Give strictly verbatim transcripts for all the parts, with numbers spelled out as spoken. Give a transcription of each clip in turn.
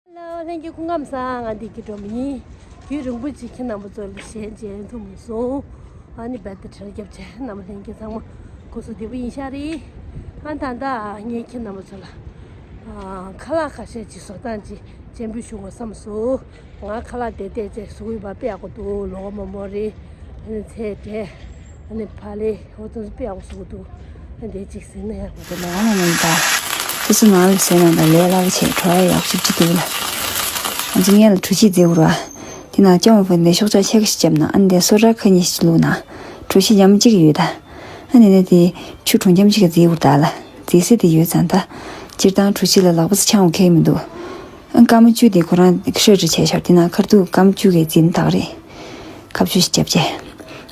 ལྷན་རྒྱས་སྐུ་ཁམས་བཟང་། ང་འདི་གི་སྒྲོམ་ཡིན། རྒྱུན་རིང་པོ་ཅིག་ཁྱེད་རྣམ་པ་ཚོ་ལ་ཞལ་མཇལ་ཐུབ་མ་སོང་། ཨ་ནི་རྦད་དེ་གྲལ་རྒྱབ་བྱས། རྣམ་པ་ལྷན་རྒྱས་ཚང་མ་སྐུ་གཟུགས་བདེ་པོ་ཡིན་ཤག་རེད། ཨ་ད་ལྟ་ངས་ཁྱེད་རྣམ་པ་ཚོ་ལ་ཨ་ཁ་ལག་ཁ་ཤས་ཅིག་བཟོ་སྟངས་ཅིག་སྤྱན་འབུལ་ཞུ་དགོས་བསམ་སོང་། ང་ཁ་ལག་དེ་བལྟས་བྱས་བཟོ་གི་ཡོད་པ། དཔེ་ཡག་པོ་འདུག་ལོ་མོ་མོ་རེད། ཨ་ནི་ཚལ་འབྲས། ཨ་ནི་ཕག་ལེབ། འོ་དེ་ཚོ་དཔེ་ཡག་པོ་བཟོ་གི་འདུག་ཨ་འདི་གཅིག་ཟིན་ན་ཡག་པོ་འདུག་ལོ་མོ་མོ་ཡིན་ད། དེ་ཚོ་ནང་ལ་བཟོས་ན་ད་ལས་སླ་པོ་བྱས། གྲོགས་ཡག་ཤོས་ཅིག་འདུག་ལ། ང་ཚོ་སྔོན་ལ་གྲོ་ཞིབ་བརྫིས་ཡོད་རེད་བ། དེ་ནང་ལྕོག་མོ་བུ་འདི་ཤོག་ཆག་ཆེ་ག་ཞིག་བརྒྱབ་ན། ཨ་ནི་འདི་སོ་ཊར་ཁ་ཉིས་ཤིག་བླུགས་ན། གྲོ་ཞིབ་ཡང་མོ་གཅིག་ཡོད་ད། ཨ་ནི་ནི་དེ་ཆུ་གྲོང་འཁྱམ་ཅིག་ག་བརྫིས་ཡོད་རེད་ད་ལ། བརྫིས་སྲིད་དེ་ཡོད་ཙང་ད། སྤྱིར་བཏང་གྲོ་ཞིབ་ལ་ལག་པ་ཚ་ཆང་བ་ཁེལ་མི་འདུག་ཨ་སྐར་མ་བཅུ་དེ་ཁོ་རང་ཧྲིལ་ཧྲིལ་བྱས་ཤར། དེ་ནང་ཁ་ཐུག་སྐར་མ་བཅུ་གི་འཛིན་ཐག་རེད། ཁ་བཅུ་ཞིག་བརྒྱབ་བྱས།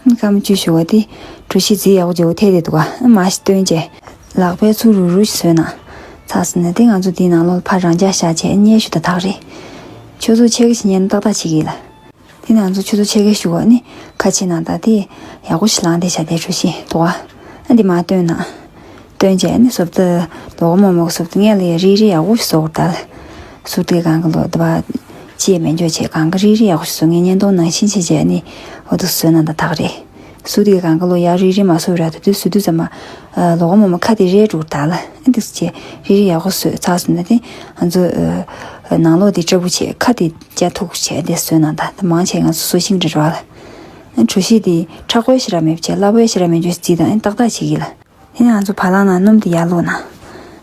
ཨ་སྐར་མ་བཅུ་ཞུ་བ་དེ་གྲོ་ཞིབ་རྫིས་ཡག་པོ་བྱས་པ་ཐེ་དེ་འདུག་ཨ་མ་ཞིག་བཏོན་བྱས། ལག་པས་ཚུར་རུ་རུ་ཞིག་བཟོས་ན། ཚགས་སོང་ན་དེ་ང་ཚོ་དེའི་ནང་ལོགས་ཕར་རང་འཇགས་བཞག་བྱས་མཉེ་ཞུ་ད་ཐག་རེད། ཆུ་ཚོད་ཕྱེད་ཀ་ཞིག་ཉན་ན་ཏག་ཏག་བྱེད་ཀྱི་ཡིན་ལ། དེ་ནང་ཚོ་ཆུ་ཚོད་ཕྱེད་ཀ་ཞུ་བ་ནི་ཁ་ཕྱེ་ནང་ད་དེ་ཡག་པོ་ཞིག་ལངས་དེ་བྱ་དེ་གྲོ་ཞིབ་འདུག་ཨ། ཨ་འདི་མ་བཏོན་ན། བཏོན་བྱས་ནི་སོབ་ཏི་ལོག་མོག་མོག་སོབ་ཏི་ངས་ལ་ཡ་རིལ་རིལ་ཡག་པོ་ཞིག་བཟོ་དགོས་ད་ལ། ཟུར་དེ་གང་གི་ལོ་དེ་བ་ཅི་ཡང་མེད་འཇོག་བྱས། གང་གི་རིལ་རིལ་ཡག་པོ་ཞིག་བཟོ། ངས་བརྙན་ཐུང་ནང་བཞིན་བྱས་བྱས་ནི་འོ་དེ་བཟོས་ན་ད་ཐག་རེད། ཟུར་དེ་གང་གི་ལོ་ཡ་རིལ་རིལ་མ་བཟོ་ར། དེ་དུས་ཟུར་དུས་ཙམ་མ་ལོག་མོག་མོག་ཁ་དེ་རལ་འགྲོ་ད་ལ། ཨ་འདི་བྱས་རིལ་རིལ་ཡག་པོ་བཟོས། ཚགས་སོང་ན་དེ་ང་ཚོ་ནང་ལོགས་དེ་སྐྲ་བུ་བྱས། ཁ་དེ་རྒྱ་ཐུག་བྱས་དེ་བཟོས་ན་ད། དེ་མང་ཆེ་ང་ཚོ་བཟོ་ཤིང་རེད་བ་ལ། གྲོ་ཞིབ་དེ་མཁྲེགས་པོ་ཞེ་དྲག་མེད་བྱས། སླ་པོ་ཞེ་དྲག་མེད་འཇོག་བྱས་དང་ཏག་ཏག་བྱེད་ཀྱི་ལ། དེ་ནས་ང་ཚོ་བ་ལང་ནང་སྣུམ་དེ་ཡར་བླུགས་ན།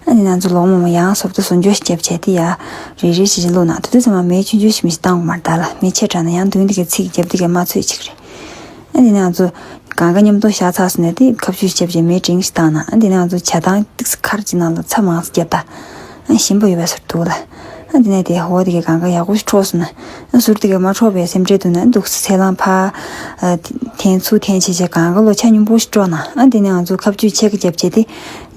ཨ་ནི་ང་ཚོ་ལོག་མོག་མོག་ཡང་སོབ་ཏི་བཟོ་འཇོག་ཞིག་བརྒྱབ་བྱས་དེ་ཡར་རིལ་རིལ་ཞིག་ཞིག་བླུགས་ན། དེ་དུས་ཙམ་མ་མེ་ཆུང་ཆུང་ཞིག་མི་ཞིག་བཏང་དགོས་མ་རེད་ད་ལ། མེ་ཆེ་དྲགས་ན་ཡང་མདུན་དེ་གའི་ཚིག་རྒྱབ་དེ་གའི་མ་ཚོས་ཅིག་རེད། ཨ་དེ་ནས་ང་ཚོ་གང་ག་མཉམ་དུ་བཞག་ཚར་སོང་ན་དེ་ཁ་བཅུ་ཞིག་བརྒྱབ་བྱས་མེ་འབྲིང་ཞིག་བཏང་ན། ཨ་དེ་ནས་ང་ཚོ་ཇ་ཐང་ཏིག་ཙམ་ཁར་ཅིག་ནང་ལ་ཚྭ་མང་ཙམ་བརྒྱབ་ད། ཨ་ཞིམ་པོ་ཡོད་པའི་བཟོ་འདུག་ལ། ཨ་དེ་ནས་དེ་འོ་དེ་གའི་གང་ག་ཡག་པོ་ཞིག་འཁྲོག་སོང་ན། ཨ་ཟུར་དེ་གའི་མ་འཁྲོག་པའི་སེམས་ཁྲལ་འདུག་ན་འདུག་སེ་ཚལ་སླང་ཕར་ཨ་འཐེན་ཚུར་འཐེན་བྱས་བྱས་གང་ག་ལོ་ཆ་སྙོམས་པོ་ཞིག་འཁྲོག་ན། ཨ་དེ་ནས་ང་ཚོ་ཁ་བཅུ་ཕྱེད་ཀ་བརྒྱབ་བྱས་དེ་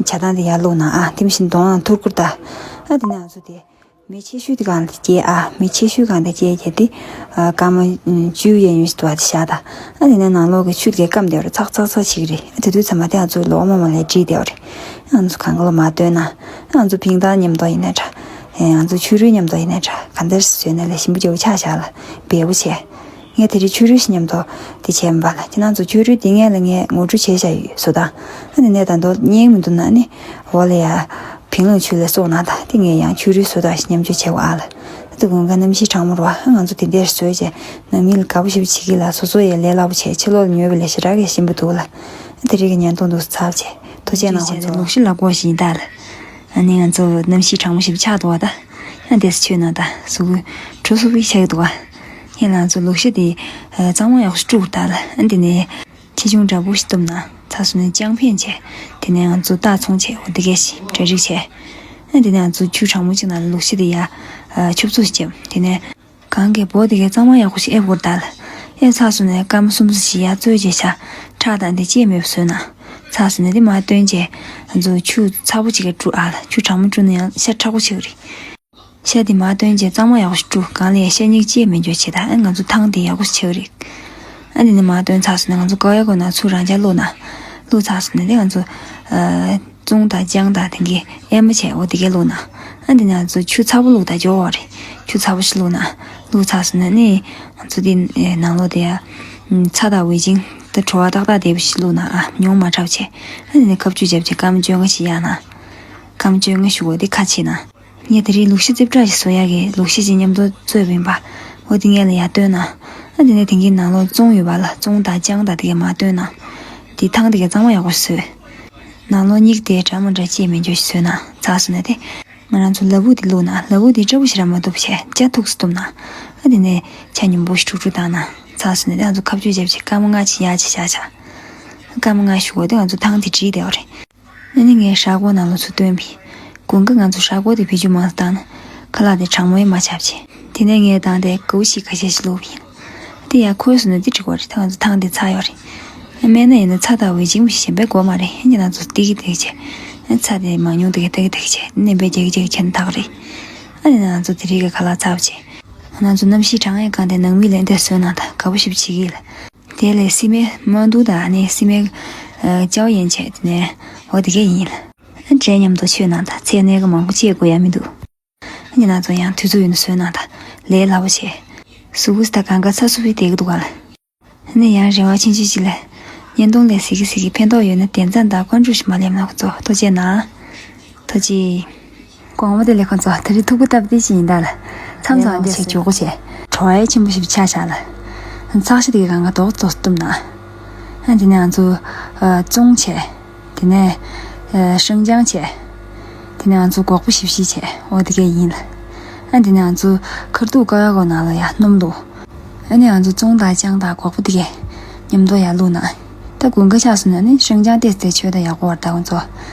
ཇ་ཐང་དེ་ཡར་བླུགས་ན། ཨ་དེ་མི་བཞིན་གདོང་ལ་ཐུར་ཁུར་ད། ཨ་དེ་ནས་ང་ཚོ་དེ་མེ་ཆེ་ཤོས་དེ་གང་དེ་བསྐྱལ། ཨ་མེ་ཆེ་ཤོས་གང་དེ་བསྐྱལ་བྱས་དེ་ཨ་སྐར་མ་བཅུ་ཡན་ཡོད་ཞིག་འདུག་ཨ་དེ་བཞག་ད། ཨ་དེ་ནས་ནང་ལོགས་ཀྱི་ཆུ་དེ་གས་སྐམ་བསྡད་པ་རེད། ཚག་ཚག་ཚག་བྱེད་ཀྱི་རེད། ཨ་དེ་དུས་ཙམ་མ་དེ་ང་ཚོ་ལོག་མོག་མོག་ལ་བསྒྲིལ་བསྡད་པ་རེད། ང་ཚོ་གང་ག་ལོ་མ་བཏོན་ན། ང་ཚོ་ཕིང་ཏང་མཉམ་དུ་ཡིན་ན་འདྲ། ང་ཚོ་ཆུ་རུལ་མཉམ་དུ་ཡིན་ན་འདྲ། གང་ལྟར་བཟོས་ན་ལས་ཞིམ་པོ་བྱས་པོ་ཆགས་བཞག་ལ་འབེལ་པོ་བྱས། ངས་དེ་རིང་ཆུ་རུལ་ཞིག་མཉམ་དུ་དེ་བྱས་མ་པ་ལ། ཁྱེད་རང་ཚོ་ཆུ་རུལ་དེ་ངས་ལ་ངས་ངོ་སྤྲོད་བྱས་བཞག་ཡོད་བཟོ་སྟངས། ཨ་ནི་ནས་ད་དུང་སྙིང་མི་འདུག་ན་ནི་འོག་ལ་ཡ་ཕིང་ལོང་ཆུ་ལ་སོགས་ན་ད། དེ་ངས་ཡང་ཆུ་རུལ་བཟོ་སྟངས་ཤིག་མཉམ་སྤྱོད་བྱས་པ་ཨ་ལ། ད་དུང་དགུན་ཁ་གནམ་གཤིས་གྲང་མོ་རེད་བ། ང་ཚོ་དེ་འདྲས་བཟོས་བྱས་ནང་མི་ལ་དགའ་པོ་ཞེ་པོ་བྱེད་ཀྱི་ལ། བཟོ་བཟོ་ཡས་ལས་སླ་པོ་བྱས། ཕྱི་ལོགས་ལ་ཉོས་པ་ལས་ཞེ་དྲག་གི་ཞིམ་པོ་འདུག་ལ། དེ་རིང་གི་བརྙན་ཐུང་འདུག་སེ་ཚར་བྱས། ཐུགས་རྗེ་གནང་། ཁོང་ཚོ་ལུག་ཤི་ལ་སྒོ་ཞིག་ཡིན་ད་ལ། ཨ་ནི་ང་ཚོ་གནམ་གཤིས་གྲང་མོ་ཞིག་ཆགས་འདུག་བ་ད། ཡང་དེ་སུ་ཆོས་ན་ད་སུ་གུ་གྲོ་སུ་བི་ཆགས་འདུག་བ། ཡིན་ལ་ང་ཚོ་ལུག་ཤི་དེ་གཙང་མ་ཡག་པོ་ཞིག་བཀྲུ་དགོས་ད་ལ། ཨ་འདི་ནས་ཆེ་ཆུང་འདྲ་པོ་ཞིག་བཏུམ་ན། ཚ་སུ་ནས་ལྕང་ཕན་བྱས། དེ་ནས་ང་ཚོ་རྟ་ཚོང་བྱས། འོ་དེ་གས་ཞིག་གྲ་སྒྲིག་བྱས། ཨ་འདི་ནས་ང་ཚོ་ཆུ་གྲང་མོ་ཅིག་ནང་ལུག་ཤི་དེ་ཡ་ཆུ་བཙོ་ཞིག་བརྒྱབ། དེ་ནས་གང་གི་འབོ་དེ་གའི་གཙང་མ་ཡག་པོ་ཞིག་ཨེབ་དགོས་ད་ལ། ཨེབ་ཚར་སོང་ནས་སྐར་མ་གསུམ་ཙམ་ཞིག་ཡར་བཙོས་བྱས་བྱ། ཁྲག་དང་དེ་ཅི་ཡང་མེད་པ་བཟོས་ན། ཚར་སོང་ནས་དེ་མར་བཏོན་བྱས་ང་ཚོ་ཆུ་ཚ་པོ་ཅིག་གིས་བཀྲུ་ཨ་ལ། ཆུ་གྲང་མོ་བཀྲུ་ན་ཡང་ཤ་མཁྲེགས་པོ་ཆགས་ཀྱི་རེད། ཤ་དེ་མར་བཏོན་བྱས་གཙང་མ་ཡག་པོ་ཞིག་བཀྲུ། གང་ལ་ཡང་ཤ་སྙིགས་ཅི་ཡང་མེད་འཇོག་བྱེད་ད། ཨ་ང་ཚོ་ཐང་དེ་ཡག་པོ་ཞིག་ཆགས་ཀྱི་རེད། ཨ་དེ་ནས་མར་བཏོན་ཚར་སོང་ནས་ང་ཚོ་ཀ་ཡ་གོ་ན་ཚུར་རང་འཇགས་བླུགས་ན། བླུགས་ཚར་སོང་ནས་དེ་ང་ཚོ་ཨ་བཙོང་དང་ལྕང་དང་དེ་གའི་ཨེ་མ་བྱས། འོ་དེ་གའི་བླུགས་ན། ཨ་དེ་ནས་ང་ཚོ་ཆུ་ཚ་པོ་བླུགས་དང་འཇོག་པ་རེད། ཆུ་ཚ་པོ་ཞིག་བླུགས་ན། བླུགས་ཚར་སོང་ནས་ནི་ང་ཚོ་དེ་ནང་ལོགས་དེ་ཡ་ཚྭ་དང་ཝེ་ཅིང་དེ་བྲོ་བ་ཏག་ཏག་བསྡད་པ་ཞིག་བླུགས་ན། ཨ་མྱོང་མ་འཁྲབ་བྱས། ཨ་དེ་ནས་ཁ་བཅུ་བརྒྱབ་བྱས་སྐར་མ་བཅོ་ལྔ་ཞིག་ཡར་ན། སྐར་མ་བཅོ་ལྔ་ཞུ་བ་དེ་ཁ་ཕྱེ་ན། ངས་དེ་རིང་ལུག་ཤི་རྩིབ་ཁྲ་ཞིག་བཟོ་ཡག་གི་ལུག་ཤི་ཅིག་མཉམ་དུ་བཙོས་པ་ཡིན་པ། འོ་དེ་ངས་ལ་ཡར་བཏོན་ན། ཨ་དེ་ནས་དེང་གི་ནང་ལོགས་བཙོང་ཡོད་པ་ལ། བཙོང་དང་ལྕང་དང་དེ་གའི་མར་བཏོན་ན། དེ་ཐང་དེ་གའི་གཙང་མ་ཡག་པོ་བཟོས། ནང་ལོགས་སྙིགས་དེ་འདྲ་མི་འདྲ་ཅི་མེད་འཇོག་ཞིག་བཟོས་ན། ཚར་སོང་ནས་དེ་ང་རང་ཚོ་ལ་ཕུག་དེ་བླུགས་ན། ལ་ཕུག་དེ་སྐྲ་བོ་ཞེ་དྲག་མ་བཏུབ་བྱས་ལྕགས་ཐུག་སུ་བཏུམ་ན། ཨ་དེ་ནས་ཆ་སྙོམས་པོ་ཞིག་བཀྲུ་བཀྲུ་བཏང་ན། ཚར་སོང་ནས་དེ་ང་ཚོ་ཁ་བཅུ་བརྒྱབ་བྱས་སྐར་མ་ལྔ་ཅིག་ཡར་ཅིག་བཞག་བྱ། སྐར་མ་ལྔ་ཞུ་བ་དེ་ང་ཚོ་ཐང་དེ་བྲིས་བསྡད་པ་རེད། ཨ་ནི་ངས་ཧྲག་གོ་ནང་ལོགས་ཚུར་བཏོན་པས། དགུན་ཁ་ང་ཚོ་ཧྲག་གོ་དེ་བེད་སྤྱོད་མང་ཙམ་བཏང་ན། ཁ་ལག་དེ་གྲང་མོ་ཡང་མ་ཆགས་བྱས། དེ་ནས་ངས་བཏང་སྟེ་གའུ་ཞིག་ཁ་ཤས་ཤིག་བླུགས་པ་ཡིན། དེ་ཡང་ཁོལ་སོང་ན་དེ་འགྲིག་པ་རེད། ད་ང་ཚོ་ཐང་དེ་ཚར་ཡོད་རེད། སྨན་སྣ་ཡིན་ན་ཚྭ་དང་ཝེ་ཅིང་ཞིམ་པའི་སྒོ་མ་རེད། ཨ་ནི་ང་ཚོ་ཏིག་ཏིག་བྱས། ཨ་ཚྭ་དེ་མང་ཉུང་དེ་ག་ཏིག་ཏིག་བྱས་ནས་བེད་རྒྱག་རྒྱག་ཁྱེར་ཐག་རེད། ཨ་ནི་ང་ཚོ་དེ་རིང་གི་ཁ་ལག་ཚར་བྱས། ང་ཚོ་གནམ་གཤིས་གྲང་ཡས་གང་དེ་ནང་མི་ལ་འདི་བཟོས་ན་ད་དགའ་པོ་ཞེ་པོ་བྱེད་ཀྱི་ལ། དེ་ལས་སི་མེ་མ་འདུག་ད་ནི་སི་མེ་ཨ་ཅའོ་ཡན་བྱས་དེ་ནས་འོ་དེ་གས་ཡིན་ལ། འབྲས་མཉམ་དུ་མཆོད་ན་ད་ཚལ་སྣེ་ག་མང་པོ་བཅད་དགོས་ཡ་མི་འདུག་ཉི་ན་ཚོ་ཡང་དུས་ཚོད་ཡོད་ན་བཟོས་གནང་དང་། ལས་སླ་པོ་བྱས། གཟུགས་པོ་ད་གང་ག་ཚ་སུ་བི་བསྡད་ཀྱི་འདུག་ག་ལ། ནི་ཡང་རེ་བ་ཆེན་ཆེ་ཅིག་ལ། བརྙན་ཐུང་ལས་གཟིགས་གཟིགས་ཕན་ཐོགས་ཡོད་ན་དེ་ཙམ་ད་ཀོན་ཀྲུག་ཞིག་མ་ལེམ་ན་ཁོ་ཚོ་ཐུགས་རྗེ་གནང་། ཐུགས་རྗེ། གོང་མ་དེ་ལས་ཁོ་ཚོ་དེ་རིང་ཐུག་པ་སྟབས་བདེ་ཅིག་ཡིན་ད་ལ། མཚམས་མཚམས་འདི་ཞིག་འཇོག་གོ་བྱས། བྲོ་བ་ཆེན་པོ་ཞིག་ཆགས་བཞག་ལ། ཚགས་ཤ་དེ་གང་ག་རྡོག་རྡོག་བཏུམ་ན། ཨ་དེ་ནས་ང་ཚོ་ཙོང་བྱས། དེ་ནས་ཧྲེང་ཅང་བྱས། དེ་ནས་ང་ཚོ་སྒོག་པོ་ཞིབ་ཞིབ་བྱས། འོ་དེ་གས་ཡིན་ལ། ཨ་དེ་ནས་ང་ཚོ་ཁར་ཐུག་ཀ་ཡ་གོ་ནང་ལ་ཡ་སྣུམ་བླུགས། ཨ་ནི་ང་ཚོ་ཙོང་དང་ཅང་དང་སྒོག་པོ་དེ་གས་མཉམ་དུ་ཡར་བླུགས་ན། ད་དགུན་ཁ་ཆགས་སོང་ན་ནི་ཧྲེང་ཅང་ཏེ་ཏེ་མཆོད་ད་ཡག་པོ་བར་ད་ང་ཚོ།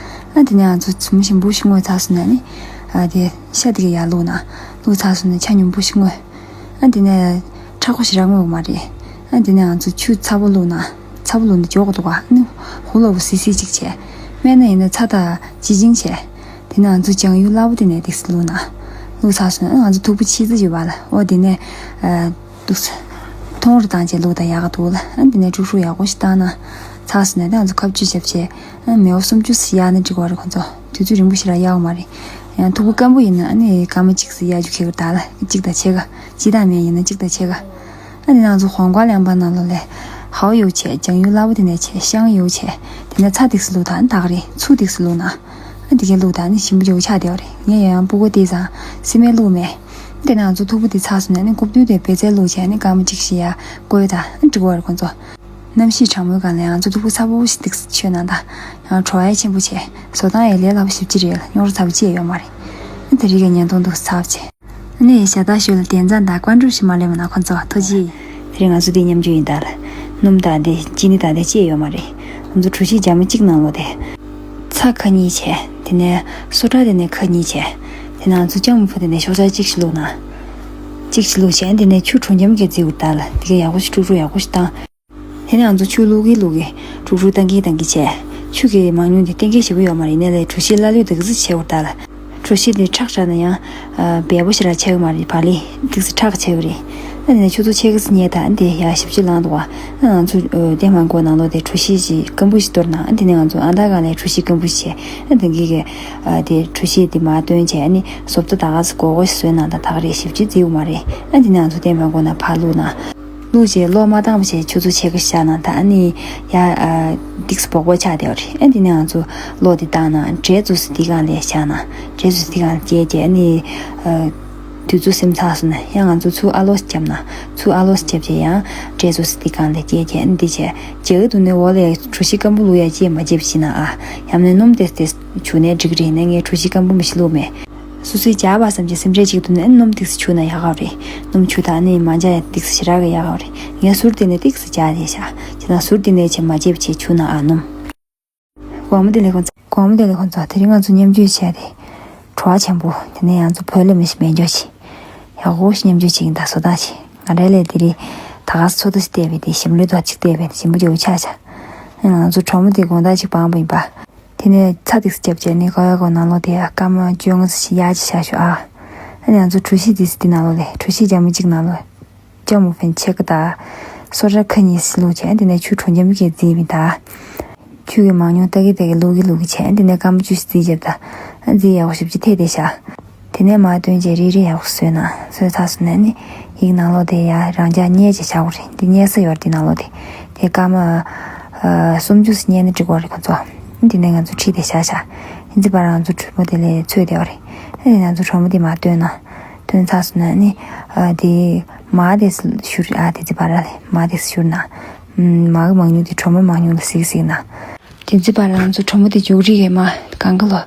ཨ་དེ་ནས་ང་ཚོ་ཚུམ་ཞིམ་པོ་ཞིག་བརྔོས་ཚར་སོང་ན་ནི། ཨ་དེ་ཤ་དེ་གས་ཡར་བླུགས་ན། བླུགས་ཚར་སོང་ན་ཆ་སྙོམས་པོ་ཞིག་བརྔོས། ཨ་དེ་ནས་མཁྲེགས་པོ་ཞིག་ར་བརྔོས་མ་རེད། ཨ་དེ་ནས་ང་ཚོ་ཆུ་ཚ་པོ་བླུགས་ན། ཚ་པོ་བླུགས་ན་འཇོག་གི་འདུག་ག་ཨ་ནི་ཧུ་ལོ་བོ་སི་སི་ཅིག་བྱས། སྨན་ན་ཡིན་ན་ཚྭ་དང་ཅི་ཅིང་བྱས། དེ་ནས་ང་ཚོ་ལྗང་གཡུ་སླ་པོ་དེ་ནས་ཏིག་སི་བླུགས་ན། བླུགས་ཚར་སོང་ན་ང་ཚོ་ཐུག་པ་ཕྱི་ཚེ་ཡོད་པ་ལ། འོ་དེ་ནས། ཨ། འདུག་སེ། ཐོང་རུ་བཏང་བྱས་བླུགས་དང་ཡག་ག་འདུག་ལ། ཨ་དེ་ནས་དཀྲུག་དཀྲུག་ཡག་པོ་ཞིག་བཏང་ན། ཚར་སོང་ན་ད་ང་ཚོ་ཁ་གཅོད་བྱས་བྱས། ཨ་མེའོ་སུམ་ཅུ་སི་གཡར་ན་འགྲིག་པ་རེད་ཁོ་ཚོ། དུས་ཚོད་རིང་པོ་ཞིག་ར་གཡར་བ་མ་རེད། ཡང་ཐུག་པ་སྐམ་པོ་ཡིན་ན་ཨ་ནི་སྐར་མ་གཅིག་ཙམ་གཡར་རྒྱུ་ཁེལ་གི་རེད་ད་ལ། གཅིག་དང་ཕྱེད་ཀ། ཅི་དང་མེ་ཡིན་ན་གཅིག་དང་ཕྱེད་ཀ། ཨ་ནི་ང་ཚོ་ཧོང་ཀོང་གླེན་པ་ནང་ལོགས་ལ། ཧའོ་ཡོ་བྱས། ལྗང་གཡུ་སླ་པོ་དེ་ནས་བྱས། ཤང་ཡོ་བྱས། དེ་ནས་ཚྭ་ཏིག་སེ་བླུགས་དང་ད་ག་རེད། ཚུ་ཏིག་སེ་བླུགས་ན། ཨ་དེ་གས་བླུགས་དང་ནི་ཞིམ་པོ་ཡོ་ཆགས་བསྡད་པ་རེད། ངས་ཡང་ཡང་སྤུ་གུ་དེ་ཚང་སི་མེ་བླུགས་མེད། དེ་ནས་ང་ཚོ་ཐུག་པ་དེ་ཚར་སོང་ནས་ནི་རྐུབ་སྟོད་དེ་བེ་ཙེ་བླུགས་བྱས་ནི་སྐར་མ་གཅིག་ཞིག་ཡར་བསྐོལ་དང་ཨ་འགྲིག་པ་རེད་ཁོ་ཚོ། གནམ་གཤིས་གྲང་མོའི་སྒང་ལ་ང་ཚོ་ཐུག་པ་ཚ་པོ་ཞིག་ཏིག་སེ་མཆོད་གནང་དང་། ཡང་བྲོ་བ་ཡང་ཆེན་པོ་བྱས། བཟོ་སྟངས་ཡང་ལས་སླ་པོ་ཞེ་པོ་ཅིག་རེད་ལ། རྙོག་དྲ་ཚ་པོ་ཅི་ཡང་ཡོད་མ་རེད། ཨ་དེ་རིང་གི་བརྙན་ཐུང་འདུག་སེ་ཚར་བྱས། ཨ་ནི་ཞྭ་སྟག་ཞོལ་ལ་དེ་ཙམ་དང་ཀོན་ཀྲུག་ཞིག་མ་ལེན་པ་ན་ཁོ་ཚོ་ཐུགས་རྗེ་ཆེ། དེ་རིང་ང་ཚོ་དེ་མཉམ་སྤྱོད་ཡིན་ད་ལ། སྣུམ་དང་དེ་ཅི་ནི་དང་དེ་ཅི་ཡང་ཡོད་མ་རེད། ང་ཚོ་གྲོ་ཞིབ་ཇ་མ་གཅིག་ནང་ལོགས་དེ། ཚྭ་ཁ་གཉིས་བྱས། དེ་ནས་སོ་ཊ་དེ་ནས་ཁ་གཉིས་བྱས། དེ་ནས་ང་ཚོ་ལྕང་མ་ཕུ་དེ་ནས་ཤོག་ཆག་གཅིག་ཞིག་བླུགས་ན། གཅིག་ཞིག་བླུགས་བྱས་དེ་ནས་ཆུ་དྲོ་འཇམ་གྱིས་བརྫིས་པ་རེད་ད་ལ། དེ་གས་ཡག་པོ་ཞིག་དཀྲུག་དཀྲུག་ཡག་པོ་ཞིག་བཏང་། དེ་ནས་ང་ཚོ་ཆུ་བླུག་གིན་བླུག་གིན་དཀྲུག་དཀྲུག་བཏང་གིན་བཏང་གིན་བྱས། ཆུ་གི་མང་ཉུང་དེ་གཏན་འཁེལ་ཞེ་པོ་ཡོད་མ་རེད། ཡིན་ནའི་ལས་གྲོ་ཞིབ་ལ་ལུས་དེ་ག་ཚོད་བྱས་པ་རེད་ད་ལ། གྲོ་ཞིབ་དེ་ཁྲག་ཆགས་ན་ཡང་། ཨ། འབེལ་པོ་ཞེ་དྲག་ཆགས་ཀྱི་མ་རེད། བག་ལེབ་ཏོག་ཙམ་ཁྲག་ཆགས་ཀྱི་རེད། ཨ་ནི་ཆུ་ཚོད་ཕྱེད་ཀ་ཙམ་ཉལ་དང་དེ་ཡར་ཞིབ་ཆུ་ལངས་འདུག་བ། ཨ་ང་ཚོ་ཨ་ཏེ་མང་གོ་ནང་ལོགས་དེ་གྲོ་ཞིབ་ཅིག་སྐམ་པོ་ཞིག་གཏོར་ན། ཨ་དེ་ནས་ང་ཚོ་ཨ་མདའ་སྒང་ལ་གྲོ་ཞིབ་སྐམ་པོ་ཞིག་བྱས། ཨ་དེ་གི་གི་ཨ་དེ་གྲོ་ཞིབ་དེ་མར་བཏོན་བྱས། ཨ་ནི་བཟོ་ལྟ་ད་ག་ཙམ་གོ་གོ་ཞིག་བཟོས་ན་ད་ད་ག་རེད། ཞིབ་ཆུ་བརྫིས་ཡོད་མ་རེད། ཨ་དེ་ནས་ང་ཚོ་ཏེ་མང་གོ་ན་ཕར་བླུགས་ན། བླུགས་བྱས་གློག་མ་བཏང་བ་བྱས་ཆུ་ཚོད་ཕྱེད་ཀ་བཞག་ན་ད་ཨ་ནི་ཡ། ཨ། ཏིག་ཙམ་སྦོག་པོ་ཆགས་བསྡད་པ་རེད། ཨ་དེ་ནས་ང་ཚོ་གློག་དེ་བཏང་ན་འབྲས་བཙོས་ཏེ་སྒང་ལ་བཞག་ན། འབྲས་བཙོས་ཏེ་སྒང་ལ་བསྐྱལ་བྱས་ཨ་ནི། ཨ། དུས་ཚོད་ཟིན་ཚར་སོང་ན་ཡང་ང་ཚོ་ཆུ་ཨ་ལོག་བརྒྱབ་ན། ཆུ་ཨ་ལོག་བརྒྱབ་བྱས་ཡང་འབྲས་བཙོས་ཏེ་སྒང་ལ་བསྐྱལ་བྱས་ཨ་ནི་འདི་བྱས། བྱས་འདུག་ནས་འོག་ལ་གྲོ་ཞིབ་སྐམ་པོ་བླུགས་ཡ་ཅིག་མ་བརྗེད་པ་བྱས་ན་ཨ། ཡང་ན་སྣུམ་དེ་དེ་བྱུགས་ནའི་འགྲིག་གི་རེད། ཡིན་ནའི་ངས་གྲོ་ཞིབ་སྐམ་པོ་མི་ཞིག་བླུགས་མེད། སོ་སོའི་ཇ་བ་ཙམ་གྱི་སེམས་ཁྲལ་གཅིག་འདུག་ནས་སྣུམ་ཏིག་ཙམ་བྱུགས་ན་ཡག་ག་རེད། སྣུམ་བྱུགས་དང་ནི་མ་འཇའ་ཡ་ཏིག་ཙམ་ཞེ་དྲག་གི་ཡག་ག་རེད། ངས་ཟུར་དེ་ནས་ཏིག་ཙམ་འཇའ་དེ་བཞག་བྱས་ན་ཟུར་དེ་ནས་བྱས་མ་བརྗེད་པ་བྱས་བྱུགས་ན་ཨ་སྣུམ། གོང་མ་དེ་ལས་ཁོང་ཚོ། གོང་མ་དེ་ལས་ཁོང་ཚོ་དེ་རིང་ང་ཚོ་མཉམ་སྤྱོད་བྱས་ཏེ། བྲོ་བ་ཆེན་པོ་དེ་ནས་ང་ཚོ་བོད་ལ་མི་ཞིག་མེད་འཇོག་ཅིག་ཡག་པོ་ཞིག་མཉམ་སྤྱོད་བྱེད་ཀྱིན་ད་བཟོ་སྟངས་ཤིག་ང་རའི་ལས་དེ་རིང་ད་ག་ཚོད་ད་ཞིག་བལྟས་པས་དེ་ཞིམ་ལོས་ད་ཅིག་བལྟས་པས་དེ་ཞིམ་པོ་ཅིག་ཆགས་ཤག་ང་ཚོ་གྲོགས་མོ་དེ་དགོང་དག་ཅིག་སྤངས་པ་ཡིན་པ། དེ་ནས་ཚྭ་ཏིག་ཙམ་བརྒྱབ་བྱས་ནས་ཀ་བའི་གོ་ནང་ལོགས་དེ་སྐར་མ་བཅོ་ལྔ་ཙམ་ཞིག་ཡར་ཅིག་བཞག་ཤོག་ཨ། ཨ་ནི་ང་ཚོ་གྲོ་ཞིབ་ཏིག་ཙམ་དེ་ནང་ལོགས་ལས་གྲོ་ཞིབ་ཇ་མ་གཅིག་ནང་ལོགས་ལྕགས་མོ་ཕན་ཕྱེད་ཀ་དང་། སོ་ཊ་ཁ་གཉིས་ཙམ་བླུགས་བྱས་དེ་ནས་ཆུ་དྲོ་འཇམ་གྱིས་བརྫིས་པ་ཡིན་ད། ཆུ་གི་མང་ཉུང་ལྟ་གི་ལྟ་གི་བླུག་གི་བླུག་གི་བྱས་དེ་ནས་སྐར་མ་བཅུ་ཙམ་བརྫིས་བྱས་ད། ཨ་བརྫིས་ཡག་པོ་ཞེ་པོ་ཅིག་ཐེ་བསྡད་ཤག་དེ་ནས་མར་བཏོན་བྱས་རིལ་རིལ་ཡག་པོ་བཟོས་ན། བཟོས་ཚར་སོང་ན་ནི་ཡིག་ནང་ལོགས་དེ་ཡར་རང་འཇགས་མཉེ་བྱས་བཞག་དགོས་རེད། འདི་མཉེ་ས་ཡོད་རེད། འདི་ནང་ལོགས་དེ། དེ་སྐར་མ་ཨ་སུམ་ཅུ་ཙམ་མཉེ་ན་འགྲིག་གི་རེད་ཁོང་ཚོ། འདི་ནས་ང་ཚོ་ཁྲིད་དེ་བཞག་བཞག་དེ་ཚེ་བར་ང་ཚོ་གྲོགས་མོ་དེ་ལས་ཚོད་བསྡད་པ་རེད། ཨ་ནི་ང་ཚོ་གྲོགས་མོ་དེ་མར་བཏོན་ན། བཏོན་ཚར་སོང་ན་ནི་ཨ་དེ་མར་དེ་བཞུར། ཨ་དེ་ཚེ་བར་ལས་མར་དེ་བཞུར་ན། མར་གི་མང་ཉུང་དེ་གྲོགས་མོ་མང་ཉུང་ལ་གཟིགས་གཟིགས་ན། དེ་ཚེ་བར་ང་ཚོ་གྲོགས་མོ་དེ་མཇུག་རིགས་ཀྱི་མར་གང་ག་ལོ་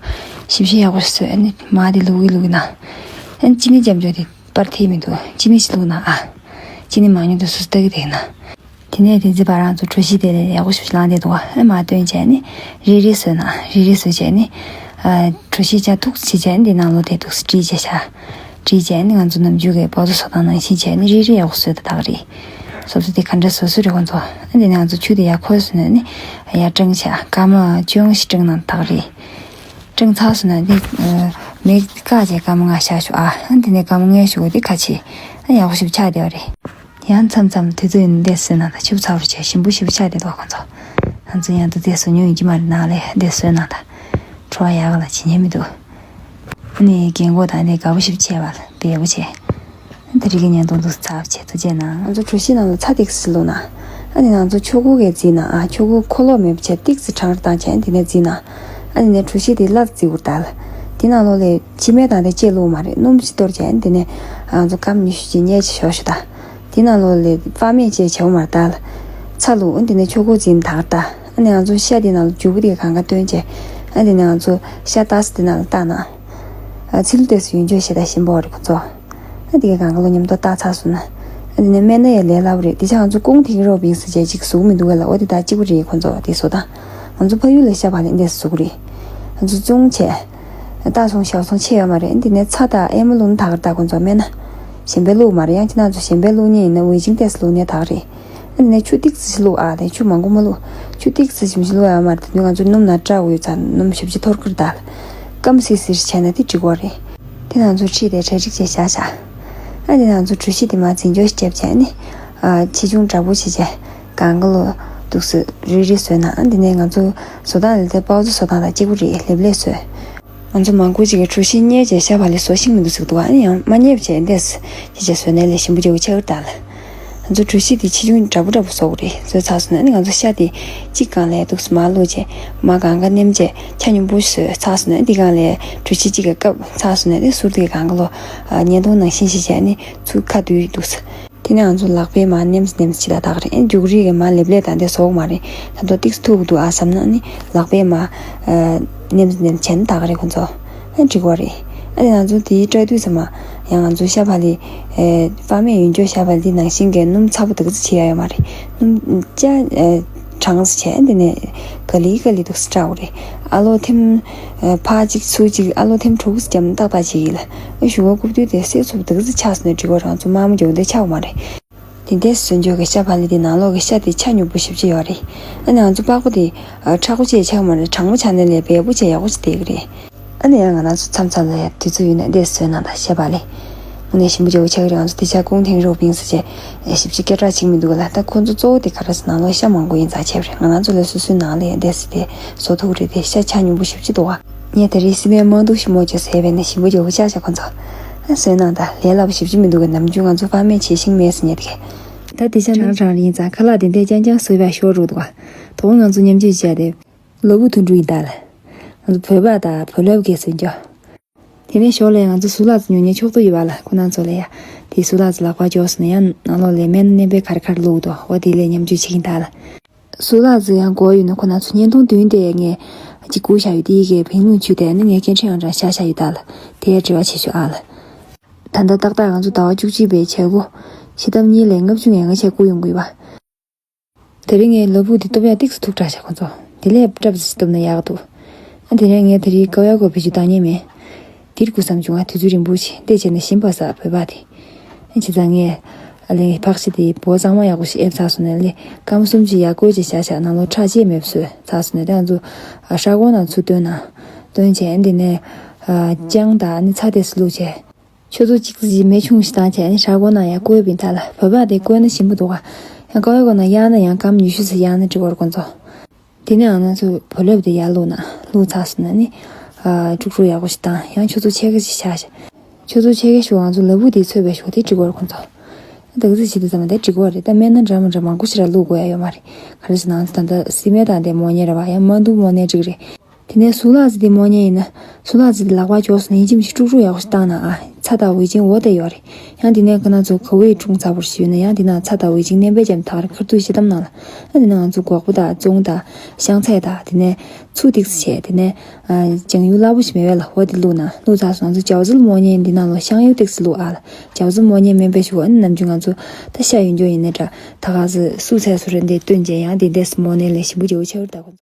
ཞིབ་ཞིབ་ཡག་པོ་ཞིག་བཟོས། ཨ་ནི་མར་དེ་བླུག་གི་བླུག་གི་ན། ཨ་ནི་ཅི་ནི་འཇམ་འཇོག་དེ་པར་ཐེབས་མི་འདུག་ཅི་ནི་ཞིག་བླུག་ན་ཨ། ཅི་ནི་མང་ཉུང་དེ་སོ་སོ་ལྟ་གི་དེ་ན། དེ་ནས་དེ་ཚེ་བར་ང་ཚོ་གྲོ་ཞིབ་དེ་ལས་ཡག་པོ་ཞིག་ལངས་བསྡད་འདུག་ཨ་མར་བཏོན་བྱས་ནི་རིལ་རིལ་བཟོས་ན། རིལ་རིལ་བཟོས་བྱས་ནི། ཨ་གྲོ་ཞིབ་ཆ་ཐུག་ཅིག་བྱས་ནི་དེ་ནང་ལོགས་དེ་ཐུག་སེ་བསྲེས་བྱས་བཞག་བསྲེས་བྱས་ནི་ང་ཚོ་ནམ་རྒྱུན་གྱི་སྦོ་ཏོ་བཟོ་སྟངས་ནང་བཞིན་བྱས་ནི་རིལ་རིལ་ཡག་པོ་བཟོས་ད་ད་ག་རེད། སོ་སོ་དེ་ག་འདྲ་བཟོ་བཟོ་རེད་ཁོང་ཚོ། ཨ་དེ་ནས་ང་ཚོ་ཆུ་དེ་ཡར་ཁོལ་སོང་ནས་ནི་ཡར་བཀྲུས་བྱས་སྐར་མ་བཅོ་ལྔ་ཞིག་བཀྲུས་ན་ད་ག་རེད། བཀྲུས་ཚར་སོང་ན་ནི་མེ་བཀག་བྱས་སྐར་མ་ལྔ་བཞག་ཤོག་ཨ། ཨ་དེ་ནས་སྐར་མ་ལྔའི་གཞུག་གུ་དེ་ཁ་ཕྱེ། ཨ་ཡག་པོ་ཞིག་ཆགས་བསྡད་པ་རེད། ཡང་མཚམས་མཚམས་དུས་ཚོད་ཡིན་ན་འདི་བཟོས་ན་ད་ཆུ་ཚ་པོ་བྱས་ཞིམ་པོ་ཞིམ་པོ་ཆགས་བསྡད་འདུག་ཁོང་ཚོ། ང་ཚོ་ཡང་འདི་འདི་བཟོ་མྱོང་ཡོད་ཀྱི་མ་རེད། ནང་ལས་འདི་བཟོས་ན་ད་བྲོ་བ་ཡག་ག་ལ་བྱེད་ཉན་མི་འདུག་ཨ་ནི་རྒན་གོག་དང་ནི་དགའ་པོ་ཞིབ་ཆེ་བ་ལ་འབེལ་པོ་བྱས། དེ་རིགས་ཀྱི་བརྙན་ཐུང་འདུག་ཚར་བྱས་ཐུགས་རྗེ་གནང་། ང་ཚོ་གྲོ་ཞིབ་ནང་ལ་ཚྭ་ཏིག་ཙི་བླུགས་ན། ཨ་ནི་ང་ཚོ་ཆོ་ག་གི་རྩིས་ན་ཨ་ཆོ་ག་འཁོར་ལོ་མེད་པ་བྱས་ཏིག་ཙི་གྲང་རུ་བཏང་བྱས་དེ་ནས་རྩིས་ན། ཨ་ནི་ནས་གྲོ་ཞིབ་དེ་སླར་རྩིས་འུར་ད་ལ། དེ་ནང་ལོགས་ལས་ཕྱེ་མར་དང་དེ་བཅས་བླུགས་མ་རེད། སྣུམ་ཞིག་གཏོར་བྱས་དེ་ནས་ང་ཚོ་སྐམ་ཉི་ཤུ་ཅིག་བསྙལ་བྱས་ཞོག་ཞུ་ད། དེ་ནང་ལོགས་ལས་པགས་མེ་བཅས་བྱེའུ་མར་ད་ལ། ཚྭ་བླུགས། ཨ་དེ་ནས་ཆོ་ག་རྩིས་ན་ད་གར་ད། ཨ་ནི་ང་ཚོ་ཤ་དེ་ནང་ལ་འཇུ་བུ་དེ་གང་ག་བཏོན་བྱས། ཨ་དེ་ནས་ང་ཚོ་ཤ་ཏག་ཙི་དེ་ནང་ལ་བཏགས་ན། ཨ་ཚི་ལུ་ཏོག་ཙམ་ཡོད་འཇོག་ཞེ་དྲག་ཞིམ་པོ་རེད་ཁོ་ཚོ། ཨ་དེ་གའི་གང་ག་ལོ་མཉམ་དུ་བཏགས་ཚར་སོང་ན། ཨ་དེ་ནས་སྨན་སྣ་ཡང་ལས་སླ་པོ་རེད། དེ་ཆ་ང་ཚོ་ཀུང་ཐིང་རོ་བིང་སི་བྱས་ཅིག་བཟོ་གི་མི་འདུག་ག་ལ། འོ་དེ་དག་གཅིག་པུ་རེད་ཁོ་ཚོ་དེ་བཟོ་སྟངས། ང་ཚོ་ཕ་ཡུལ་ལ་ཤ་བག་ལེབ་འདི་བཟོ་གི་རེད། ང་ཚོ་བཙོང་བྱས། བཏགས་སོང་བཞག་སོང་ཆེ་ཡོད་མ་རེད། དེ་ནས་ཚྭ་དང་ཨེ་མ་བླུགས་ན་ད་གར་ད་ཁོ་ཚོ་སྨན་སྣ། གཞན་པའི་བླུགས་མ་རེད། ཡང་ཁྱེད་རང་ཚོ་གཞན་པའི་བླུགས་མཁན་ཡིན་ན་ཝེ་ཅིང་ཏོག་ཙམ་བླུགས་ནས་ད་ག་རེད། ཨ་ནི་ཆུ་ཏིག་ཙི་ཞིག་བླུགས་ཨ། དེ་ཆུ་མང་པོ་མ་བླུགས། ཆུ་ཏིག་ཙི་ཞིམ་ཞིག་བླུགས་ཡོད་མ་རེད། དེ་ནས་ང་ཚོ་སྣུམ་ནང་བཀྲ་དགོས་ཡོད་ཙང་སྣུམ་ཞིབ་ཅིག་འཐོར་གི་རེད་ད་ལ། སྐམ་སིལ་སིལ་བྱས་ན་དེ་འགྲིག་གི་རེད། དེ་ང་ཚོ་ཁྲིད་དེ་གྲ་སྒྲིག་བྱས་བཞག་བཞག་ཨ་དེ་ང་ཚོ་གྲོ་ཞིབ་དེ་མར་འཛིན་སྐྱོར་ཞིག་བརྒྱབ་བྱས་ནི། ཨ་ཆེ་ཆུང་འདྲ་པོ་བྱས་བྱས། གང་ག་ལོ། འདུག་སེ་རེ་རེ་བཟོས་ན་ཨ་དེ་ནས་ང་ཚོ་བཟོ་སྟངས་ལས་དེ་པའོ་ཙི་བཟོ་སྟངས་དང་གཅིག་པུ་རེད། ལེབ་ལེབ་བཟོས། ང་ཚོ་མང་པོ་ཅིག་གིས་གྲོ་ཞིབ་བསྙལ་བྱས་ཤ་བག་ལེབ་བཟོ་ཤེས་མི་འདུག་ཟེར་གི་འདུག་ཨ་ནི་ཡང་མ་བསྙལ་བྱས་འདས་སེ་ཅི་བྱས་བཟོས་ནའི་ལས་ཞིམ་པོ་བྱེད་དགོས་ཆགས་ཀྱི་རེད་ད་ལ། ང་ཚོ་གྲོ་ཞིབ་དེ་ཆེ་ཆུང་འདྲ་པོ་འདྲ་པོ་བཟོ་དགོས་རེད། བཟོས་ཚར་སོང་ན་ཨ་ནི་ང་ཚོ་ཤ་དེ་གཅིག་སྒང་ལ་འདུག་སེ་མར་བླུགས་བྱས་མར་གང་ག་མནན་བྱས་ཆ་སྙོམས་པོ་བཟོས་ཚར་སོང་ན་ཨ་ནི་དེ་སྒང་ལ་གྲོ་ཞིབ་གཅིག་གི་སྐབས་ཚར་སོང་ན་ཨ་ནི་ཟུར་དེ་གང་ག་ལོ། བརྙན་ཐུང་ནང་བཞིན་ཞིག་བྱས་ཨ་ནི་ཚུར་ཁ་བསྡུས་འདུག་སེ། དེ་ནས་ང་ཚོ་ལག་པས་མར་མནན་མནན་ཅི་ལ་དག་རེད། ཨེ་མཇུག་རིང་གི་མར་ལེབ་ལེབ་དང་དེ་བཟོ་གི་མ་རེད། ད་དུང་ཏིག་ཙི་ཐུག་གི་འདུག་ཨ་བསམ་ན་ནི་ལག་པས་མར་མནན་མནན་བྱས་ན་དག་རེད་ཁོ་ཚོ། ཨེ་འགྲིག་པ་རེད། ཨ་ནི་ང་ཚོ་དེའི་སྐྲ་དུས་ཙམ་མ་ཡང་ང་ཚོ་ཤ་བག་ལེབ་པགས་མེ་ཡོད་འཇོག་ཤ་བག་ལེབ་དེ་ནང་བཞིན་གྱི་སྣུམ་ཚ་པོ་དག་ཙི་བྱེད་ཡ་ཡོད་མ་རེད། སྣུམ་ཅ་གྲང་ཙི་བྱས་དེ་ནས་ག་ལེ་ག་ལེ་འདུག་སེ་སྐྲག་གི་རེད། ཨ་ལོ་ཐེམ་ཕར་གཅིག་ཚུར་གཅིག་ཨ་ལོ་ཐེམ་དྲུག་ཙམ་ཏག་ཏག་བྱེད་ཀྱི་ལ། ཨ་ཞུ་བ་རྐུབ་དུས་དེ་སེ་ཚུབ་དག་ཙི་ཆགས་སོང་ན་འགྲིག་པ་རང་ཚོ་དམར་མོ་རྒྱུག་དེ་ཆགས་པ་མ་རེད། དེ་འདྲས་བཟོས་འཇོག་གི་ཤ་བག་ལེབ་དེ་ནང་ལོགས་ཀྱི་ཤ་དེ་ཆ་སྙོམས་པོ་ཞེ་པོ་ཅིག་ཡོད་རེད། ཨ་ནི་ང་ཚོ་པགས་པ་དེ་མཁྲེགས་པོ་ཅིག་ཆགས་མ་རེད། གྲང་མོ་ཆགས་ནའི་ལས་འབེལ་པོ་ཅིག་ཡག་པོ་ཅིག་བསྡད་ཀྱི་རེད། ཨ་ནི་ཡང་ང་རང་ཚོ་མཚམས་མཚམས་ལ་ཡ་དུས་ཚོད་ཡོད་ན་འདི་བཟོས་ན་ད་ཤ་བག་ལེབ། དངོས་གནས་ཞིམ་པོ་ཅིག་ཆགས་ཀྱི་རེད། ང་ཚོ་དེ་ཆ་ཀུང་ཐེང་རོ་བིང་སི་བྱས་ཞིབ་ཅིག་སྐད་གྲགས་ཅིག་མི་འདུག་ག་ལ། ད་ཁོ་ཚོ་གཙོ་བོ་དེ་ག་རེ་ཟེར་ན་ལོ་ཤ་མང་པོ་ཡིན་ཙང་བྱས་པ་རེད། ང་རང་ཚོ་ལ་སོ་སོའི་ནང་ལ་ཡ་འདི་བཟོས་ཏེ་བཟོ་ཐུབ་ཀྱི་རེད་དེ། ཤ་ཆ་སྙོམས་པོ་ཞེ་པོ་ཅིག་འདུག་ག་ངས་དེ་རིང་སི་པན་མ་འདུག་ཞིམ་མོ་ཅིག་བཟོས་པས་ནི་ཞིམ་པོ་ཅིག་ཆགས་ཤག་ཁོ་ཚོ། ཨ་བཟོས་ན་ད་ལས་སླ་པོ་ཞེ་པོ་ཅིག་མི་འདུག་ག་ནམ་རྒྱུན་ང་ཚོ་པགས་མེ་བྱས་ཤིང་མེད་ཟེར་ཉན་དེ་གས། ད་དེ་ཆ་གྲང་གྲང་རེད། ཡིན་ཙང་ཁ་ལག་དེ་འདྲས་རྐྱང་རྐྱང་བཟོས་པ་ཤོར་འགྲོ་འདུག་ག་དོ་དགོང་ང་ཚོ་མཉམ་སྤྱོད་བྱས་ཏེ། ལོ་བུ་དུད་འགྲོ་ཡིན་ད་ལ། ང་ཚོ་བོད་པ་དང་བོད་ལབ་གས་ཟེར་འཇོག་དེ་ནས་ཞོར་ལ་ང་ཚོ་སུ་ལག་ཙི་ཉོ་ཉེ་ཆོག་ཏུ་ཡོད་པ་ལ་ཁོ་ན་ཚོ་ལ་ཡ། དེ་སུ་ལག་ཙི་ལག་པ་འཇོག་སོང་ན་ཡང་ནང་ལོགས་ལས་སྨན་སྣ་སྣ་པའི་གར་གར་བླུགས་འདུག་འོ་དེ་ལས་མཉམ་སྤྱོད་བྱེད་ཀྱིན་ད་ལ། སུ་ལག་ཙི་ཡང་དགོས་ཡོད་ན་ཁོ་ན་ཚོ་བརྙན་ཐུང་བདུན་དེ་ངས་གཅིག་བསྐུར་བཞག་ཡོད། དེ་ཡི་གེ་བིང་ལུང་བཅུ་དེ་ནི་ངས་སྐད་འཕྲིན་ཨང་གྲངས་བཞག་བཞག་ཡོད་ད་ལ། དེ་ཡ་དྲི་བ་བྱེད་ཤོག་ཨ་ལ། ད་ལྟ་ཏག་ཏག་ང་ཚོ་ཟླ་བ་བཅུ་གཅིག་པའི་བྱེད་སྒོ། ཕྱི་ཟླ་གཉིས་ལས་ལྔ་བཅུ་ང་ལྔ་བཅས་བསྐུར་ཡོང་གི་ཡོད་པ། དེ་རིང་ངའི་ལོ་ཕུག་འདི་སྟོབས་ཡག་ཏིག་ཙི་ཐུག་དྲགས་ཤག་ཁོ་ཚོ། དེ་ལས་སྐྲ་ཙི་ཞིག་གཏུབ་ན་ཡག་འདུག་ཨ་དེ་རིང་ངས་དེ་རིང་ཀའོ་ཡ་གོ་བེད་སྤྱོད་བཏང་ཉན་མེད། འདིར་སྐུ་བསམ་བྱུང་ང་དུས་ཚོད་རིང་པོ་ཞིག་བལྟས་བྱས་ནས་ཞིམ་པ་ཟ་བོད་པ་དེ། ཨ་བྱས་ཙང་ངས་ཨ་ལེ་བག་ཕྱེ་དེ་བོ་གཙང་མ་ཡག་པོ་ཞིག་ཨེབ་ཚར་སོང་ནས་ལེ་སྐམ་གསུམ་ཅིག་ཡག་པོ་ཅིག་བཞག་བཞག་ནང་ལོགས་ཁྲག་ཅིག་མེད་པ་བཟོས་ཚར་སོང་ནས་དེ་ང་ཚོ་ཧྲ་གོ་ནང་ཚུར་བཏོན་ན། བཏོན་བྱས་འདི་ནས་ལྕང་དང་ནི་ཚྭ་དེ་ཚོ་བླུགས་བྱས། ཆུ་ཚོད་གཅིག་ཙམ་མེ་ཆུང་ཞིག་བཏང་བྱས་ནས་ཧྲ་གོ་ནང་ཡར་བསྐོལ་བ་ཡིན་ད་ལ། བོད་པ་དེ་བསྐོལ་ན་ཞིམ་པོ་འདུག་ག་ཡང་ཀའོ་ཡ་གོ་ནང་གཡར་ན་ཡང་སྐམ་ཉི་ཤུ་ཙམ་གཡར་ན་འགྲིག་གི་རེད་ཁོ་ཚོ། དེ་ནས་ང་ཚོ་བོ་ལེབ་དེ་ཡར་བླུགས་ན་བླུགས་ཚར་སོང་ན་ནི། དཀྲུག་དཀྲུག་ཡག་པོ་ཞིག་བཏང་ཡང་ཆུ་ཚོད་ཕྱེད་ཀ་ཞིག་བཞག་བྱས། ཆུ་ཚོད་ཕྱེད་ཀ་ཞིག་ང་ཚོ་ལ་ཕུག་དེ་ཚོས་པའི་ཞོག་དེ་འགྲིག་གི་རེད་ཁོ་ཚོ། ད་ག་ཚོད་བྱེད་དུས་ཙམ་པ་དེ་འགྲིག་གི་རེད། ད་སྨན་སྣ་འདྲ་མི་འདྲ་མང་པོ་ཞིག་ར་བླུགས་དགོས་ཡ་ཡོད་མ་རེད། ག་རེ་ཟེར་ན་ང་ཚོ་ད་ལྟ་སི་མེ་དང་དེ་མོ་ཉེ་ར་བ་ཡང་མ་འདུག་མོ་ནས་འགྲིག་རེད། དེ་ནས་སུ་ལག་ཙི་དེ་མོ་ཉེ་ཡིན་ན། སུ་ལག་ཙི་དེ་ལག་པ་འཇོག་སོང་ན་ཡིན་གཅིག་མིན་གཅིག་དཀྲུག་དཀྲུག་ཡག་པོ་ཞིག་བཏང་ན་ཨ། ཚྭ་དང་ཝེ་ཅིང་འོ་དེ་ཡོད་རེད། ཡང་དེ་ནས་ཁོ་ན་ཚོ་ག་ཝེ་ཀྲུང་ཚ་པོ་ཞིག་ཡོད་ན་ཡང་དེ་ན་ཚྭ་དང་ཝེ་ཅིང་སྣོན་པ་ཅན་ཐག་རེད་ཁར་ཐུག་ཤི་དམ་ནང་ལ། ཨ་དེ་ན་ང་ཚོ་སྒོག་པ་དང་བཙོང་དང་ཤང་ཚལ་དང་དེ་ནས་ཚུ་ཏིག་ཙི་བྱས་དེ་ནས་ཨ་ལྗང་ཡུ་སླ་པོ་ཞིག་མེད་པས་ལ་འོ་དེ་བླུགས་ན་བླུགས་ཚར་སོང་ང་ཚོ་ཅའོ་ཙི་ལ་མོ་ཉེ་ཡིན་དེ་ནང་ལོ་ཤང་ཡུ་ཏིག་ཙི་བླུགས་ཨ་ལ། ཅའོ་ཙི་མོ་ཉེ་མིན་པའི་ཞུ་ཨ་ནི་ནམ་རྒྱུན་ང་ཚོ་ད་ཤ་ཡོད་འཇོག་ཡིན་ནའི་འདྲ་ད་ག་ཚོད་སུ་ཚལ་སུ་རེད་འདི་བཏོན་བྱས་ཡང་དེ་འདྲས་མོ་ཉེ་ལས་ཞིམ་པོ་ཅིག་འོ་ཆེ་བར་ད་གོ།